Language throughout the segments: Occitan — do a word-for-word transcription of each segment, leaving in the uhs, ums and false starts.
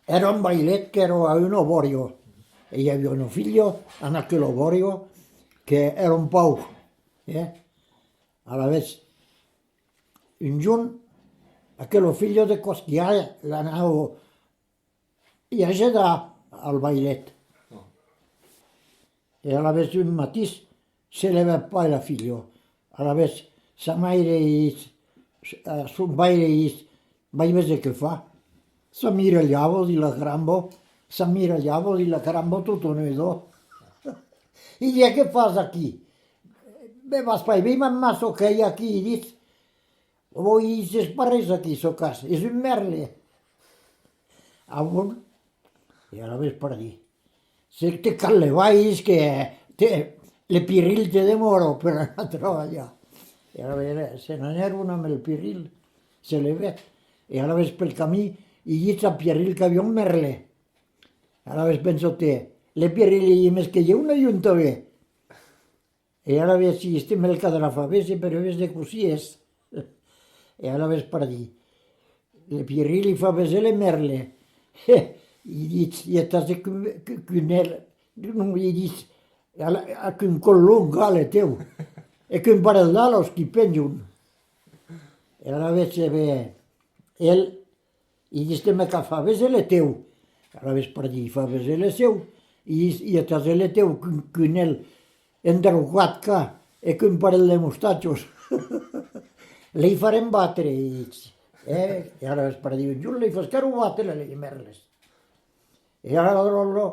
Èra un vailet qu'èra a una bòria, e i aviá una filha en aquela bòria que èra un pauc, eh? Alavetz, un jorn, aquela filha de còps que i a l'anava i ajudar al vailet. E alavetz un matin se levèt pas la filha. Alavetz sa maire i ditz, a son paire i ditz: «Vai véser qué fa.» S'amiralhava dins la cramba, s'amiralhava dins la cramba tota nuda. I ditz: «Qué fas aquí?» «Be, vas pas veire, mamà, çò qu'ai aquí», i ditz. «Ò», i ditz, «es pas res aquí, çò qu'as, es un mèrle.» «A bon?» E alavetz pardí: «Se te cal levar, ditz, que te, le Pierril te demòra per anar trabalhar.» E alavetz se n'anèron amb el Pierril, se levèt. E alavetz pel camin i ditz a Pierril qu'aviá un mèrle. Alavetz pensa-te, le Pierril i ditz: «Mès que i a un ajuntament.» E alavetz i ditz: «Te me'l caldrà far véser per véser cossí es.» E alavetz pardí: «Le Pierril li fa véser le mèrle.» E i ditz: «I a tàs de cu-, cu-, cunèl.» Non, i ditz: «A la, a qu'un còl long a le teu, e qu'un parelh d'alas qui penjon.» E alavetz se ve el, i ditz: «Te me cal far véser le teu.» Alavetz pardí i fa véser le seu, i ditz: «I a tàs le teu cun-, cunèl endraucat qu'a, e qu'un parelh de mostatjos.» «Lei farem batre», i ditz. E, e alavetz pardí un jorn lei fasquèron batre lei mèrles. E ara dròlla,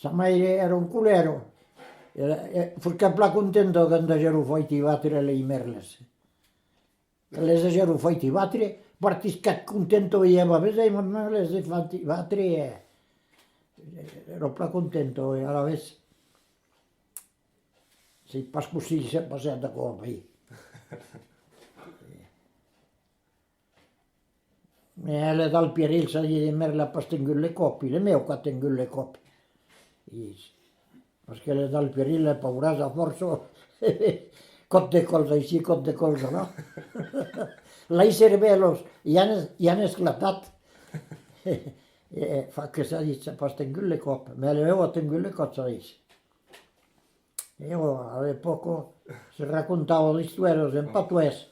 sa maire èra en colèra. E, e fosquèt plan contenta quand agèron faiti batre lei mèrles. Les agèron faiti batre, partisquèt contenta, i èva: «Vesètz, mamà, les ai faiti batre.» E èra plan contenta, e alavetz, sai pas cossí se passèt aquò, mai. E le dal Pierril, çò ditz, le mèrle a pas tengut le còp, le meu qu'a tengut le còp. I ditz: «Parce que le dal Pierril, le pauràs, a fòrça còp de còls aicí, còp de còls alà, las cervèlas i an, i an esclatat.» E fa que çò ditz, a pas tengut le còp, mès le meu a tengut le còp, çò ditz. E ò, a l'epòca se racontava d'istòrias en patoès.